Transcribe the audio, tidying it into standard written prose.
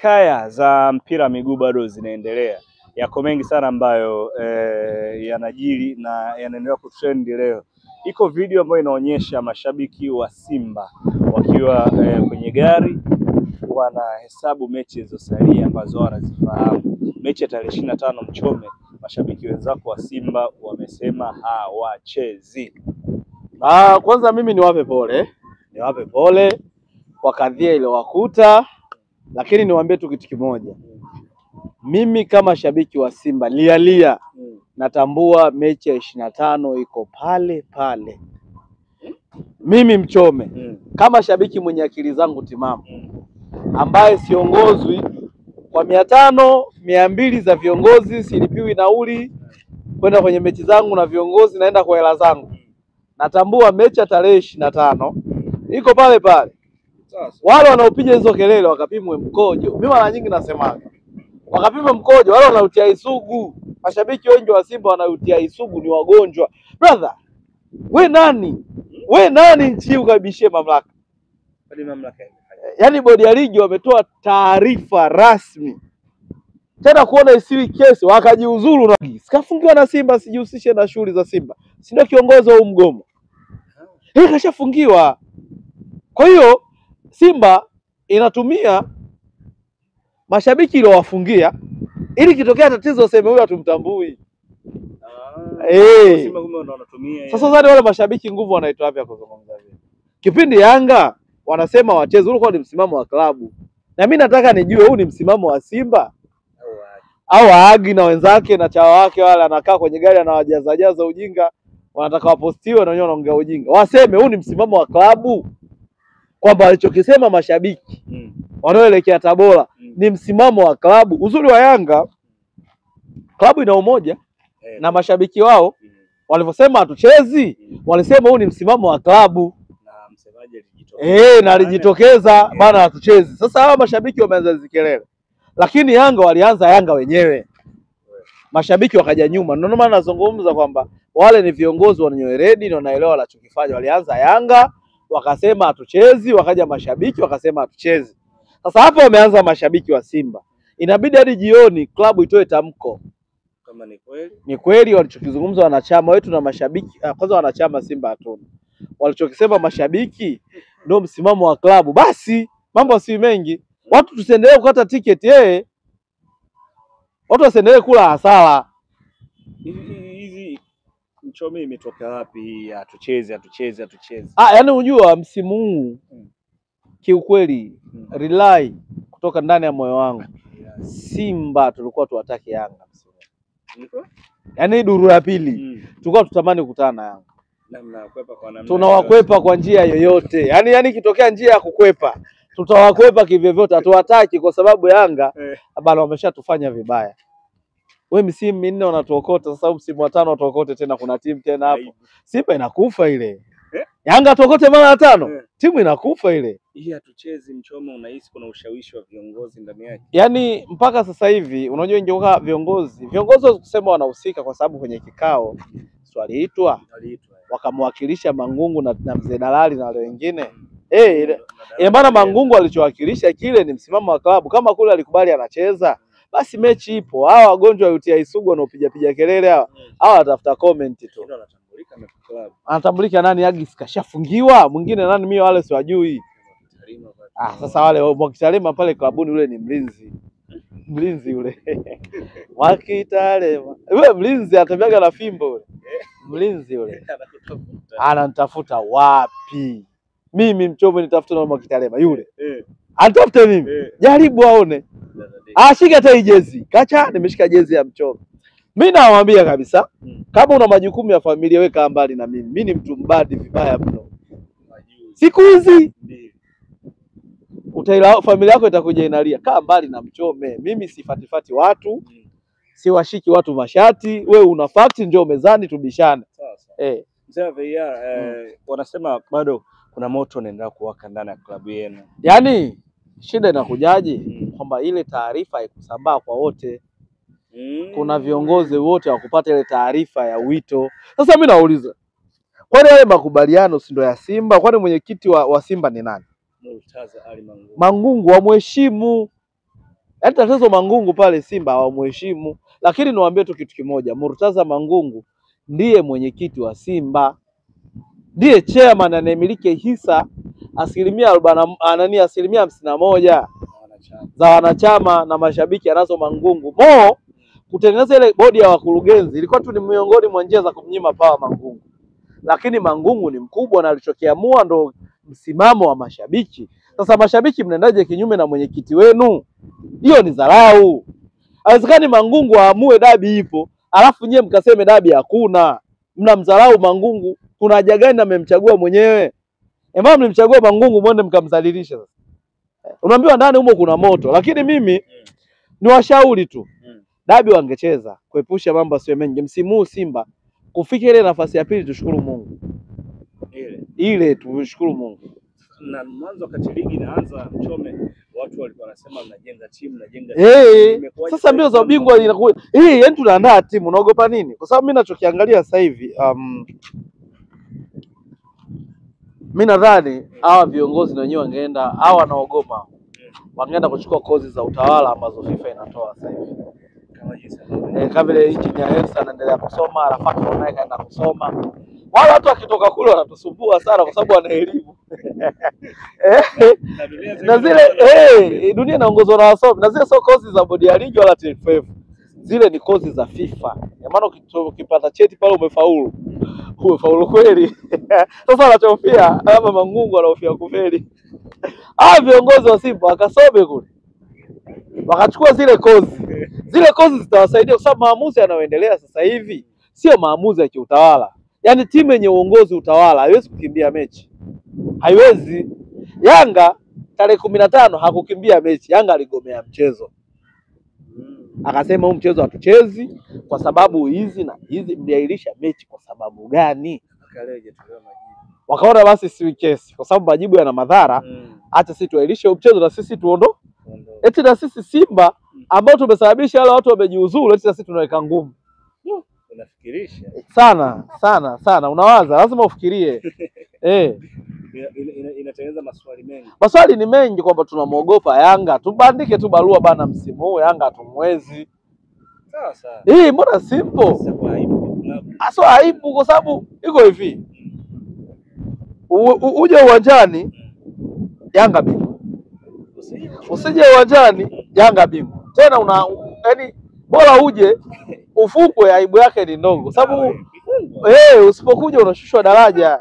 Hekaya za mpira wa miguu bado zinaendelea. Yako mengi sana ambayo yanajiri na yanaendelea kutrend leo. Iko video ambayo inaonyesha mashabiki wa Simba wakiwa kwenye gari wanahesabu mechi zilizosalia ambazo wanazifahamu. Mechi ya tarehe 25 Mchome, mashabiki wenzako wa Simba wamesema hawachezi. Kwanza mimi niwape pole, niwape pole kwa kadhia iliyowakuta, lakini niwaambie tu kitu kimoja. Mimi kama shabiki wa Simba lialia, natambua mechi ya 25 iko pale pale. Mimi Mchome kama shabiki mwenye akili zangu timamu, ambaye siongozwi kwa 500 200 za viongozi, silipiwi nauli kwenda kwenye mechi zangu na viongozi, naenda kwa hela zangu. Natambua mechi ya tarehe 25 iko pale pale. Wale wanaopiga hizo kelele wakapimwe mkojo. Mimi mara nyingi nasemaga wakapimwe mkojo, wale wanautia isugu. Mashabiki wengi wa Simba wanautia isugu ni wagonjwa. Brother, we nani? We nani nchi ukabishie mamlaka? Ni mamlaka. Yaani bodi ya ligi wametoa taarifa rasmi. Tena kuona isiwi kesi wakajiuzuru na sikafungiwa na Simba, sijihusishe na shughuli za Simba. Si ndio kiongozi wa mgomo? Hii kashafungiwa. Kwa hiyo Simba inatumia mashabiki iliyowafungia ili kitokea tatizo waseme huyu hatumtambui. Simba kumbe ndio wanatumia. Sasa zani wale mashabiki nguvu wanaitoa wapi ya kuzungumza vile? Kipindi Yanga wanasema wacheze, ulikuwa ni msimamo wa klabu. Na mimi nataka nijue huu ni msimamo wa Simba au Agi na wenzake na chawa wake wale, anakaa kwenye gari anawajaza jaza ujinga, wanataka wapostiwe na wenyewe wanaongea ujinga. Waseme huu ni msimamo wa klabu, kwamba walichokisema mashabiki wanaoelekea Tabora ni msimamo wa klabu. Uzuri wa Yanga, klabu ina umoja na mashabiki wao walivyosema hatuchezi, walisema huu ni msimamo wa klabu. Na msemaji alijitokeza. Na alijitokeza bana hatuchezi. Sasa hawa mashabiki wameanza zikelele. Lakini Yanga walianza Yanga wenyewe. Mashabiki wakaja nyuma. Ndio maana nazungumza kwamba wale ni viongozi wananyoeredi na wanaelewa wanachokifanya. Walianza Yanga wakasema hatuchezi, wakaja mashabiki wakasema hatuchezi. Sasa hapo wameanza mashabiki wa Simba. Inabidi hadi jioni klabu itoe tamko kama ni kweli. Ni kweli walichokizungumza wanachama wetu na mashabiki. Kwanza wanachama Simba hatuna. Walichokisema mashabiki ndio msimamo wa klabu. Basi mambo si mengi. Watu tusiendelee kukata tiketi Watu wasiendelee kula hasara. Hizi Mchome imetoka wapi hii hatuchezi hatuchezi hatuchezi? Yaani unajua msimu huu kiukweli rely kutoka ndani ya moyo wangu. Simba tulikuwa tuwataki Yanga msimu huu. Yaani duru ya pili tulikuwa tutamani kukutana na Yanga. Tunawakwepa kwa njia yoyote. Yaani kitokea njia ya kukwepa tutawakwepa kivyovyote, hatuwataki kwa sababu Yanga bado wameshatufanya vibaya. We msimu minne wanatuokota, sasa msimu wa 5 watuokote tena, kuna timu tena hapo. Simba inakufa ile. Yanga tuokote mara ya 5, timu inakufa ile. Hii hatuchezi Mchome, unahisi kuna ushawishi wa viongozi ndani yake? Yaani mpaka sasa hivi unajua ingekuwa viongozi kusema wanahusika kwa sababu kwenye kikao swaliitwa wakamwakilisha Mangungu na mzee Dalali na wale wengine. Ina maana Mangungu alichowakilisha kile ni msimamo wa klabu. Kama kule alikubali anacheza, basi mechi ipo. Hawa wagonjwa wa UTI sugu wanaopiga piga kelele hawa, hawa watafuta comment tu. Anatambulika nani? Agis kashafungiwa, mwingine nani mimi wale siwajui. Sasa wale Mwakitalema pale klabuni yule ni mlinzi. Mlinzi yule. Mwakitalema. Yule mlinzi anatembeaga na fimbo yule. Mlinzi yule. Ananitafuta wapi? Mimi Mchome nitafuta na Mwakitalema yule. Anitafute mimi. Jaribu aone. Ashike hata jezi. Kacha nimeshika jezi ya Mchome. Mimi nawaambia kabisa, kama una majukumu ya familia weka mbali na mimi. Mimi ni mtu mbadi vibaya mno. Siku hizi utaila familia yako itakuja inalia. Kaa mbali na Mchome. Mimi sifatifati watu. Siwashiki watu mashati. Wewe una fact, njoo mezani tubishane. Mzee wa VAR, wanasema bado kuna moto unaendelea kuwaka ndani ya klabu yenu. Yaani shida inakujaje? Kwamba ile taarifa haikusambaa kwa wote. Kuna viongozi wote wakupata ile taarifa ya wito. Sasa mimi nauliza, kwani yale makubaliano si ndio ya Simba? Kwani mwenyekiti wa Simba ni nani? Murtaza Ali Mangungu. Mangungu wamheshimu. Yaani tatizo Mangungu pale Simba hawamheshimu. Lakini niwaambie tu kitu kimoja, Murtaza Mangungu ndiye mwenyekiti wa Simba, ndiye chairman anayemiliki hisa 51% za wanachama na mashabiki anazo Mangungu. Mo kutengeneza ile bodi ya wakurugenzi ilikuwa tu ni miongoni mwa njia za kumnyima pawa Mangungu, lakini Mangungu ni mkubwa na alichokiamua ndo msimamo wa mashabiki. Sasa mashabiki mnaendaje kinyume na mwenyekiti wenu? Hiyo ni dharau. Haiwezekani Mangungu aamue dabi ipo alafu nyie mkaseme dabi hakuna. Mnamdharau Mangungu. Kuna haja gani amemchagua mwenyewe? Ema mlimchagua Mangungu mwende mkamdhalilisha sasa. Unaambiwa ndani humo kuna moto, lakini mimi ni washauri tu. Dabi wangecheza kuepusha mambo asiwe mengi. Msimu huu Simba kufika ile nafasi ya pili, tushukuru Mungu. Ile tushukuru Mungu. Na mwanzo wakati ligi inaanza Mchome, watu walikuwa wanasema mnajenga timu, mnajenga timu. Sasa mbio za ubingwa inakuwa hii, yani tunaandaa timu, unaogopa nini? Kwa sababu mimi ninachokiangalia sasa hivi mimi nadhani hawa viongozi na wenyewe wangeenda, hawa wanaogopa wangeenda kuchukua kozi za utawala ambazo FIFA inatoa sasa hivi. Kama vile Engineer Hersi anaendelea kusoma, Arafat naye kaenda kusoma. Wala watu wakitoka kule wanatusumbua sana kwa sababu wana elimu. Na zile dunia inaongozwa na wasomi, na zile sio kozi za bodi ya ligi wala TFF. Zile ni kozi za FIFA. Kwa maana ukipata cheti pale umefaulu. Umefaulu kweli. Sasa wanachofia kama Mangungu anahofia kufeli. Ah, viongozi wa Simba wakasome kule. Wakachukua zile kozi. Zile kozi zitawasaidia kwa sababu maamuzi yanayoendelea sasa hivi sio maamuzi ya kiutawala. Yaani timu yenye uongozi utawala haiwezi kukimbia mechi. Haiwezi. Yanga tarehe 15 hakukimbia mechi. Yanga aligomea mchezo. Akasema huu mchezo hatuchezi kwa sababu hizi na hizi. Mliahirisha mechi kwa sababu gani? Wakaona basi si kesi kwa sababu majibu yana madhara. Acha sisi tuahirishe mchezo na sisi tuondo. Eti na sisi Simba ambao tumesababisha wale watu wamejiuzuru, eti na sisi tunaweka ngumu. Unafikirisha sana sana sana, unawaza, lazima ufikirie. Inatengeneza maswali mengi. Maswali ni mengi kwamba tunamuogopa Yanga, tubandike tu barua bana, msimu huu Yanga tumwezi. Sawa sawa. Hii mbona simple? Sasa aibu kwa klabu. Aso aibu kwa sababu iko hivi. Uje uwanjani Yanga bingwa. Usije uwanjani Yanga bingwa. Tena una yani bora uje ufukwe, aibu yake ni ndogo. Sababu usipokuja unashushwa daraja.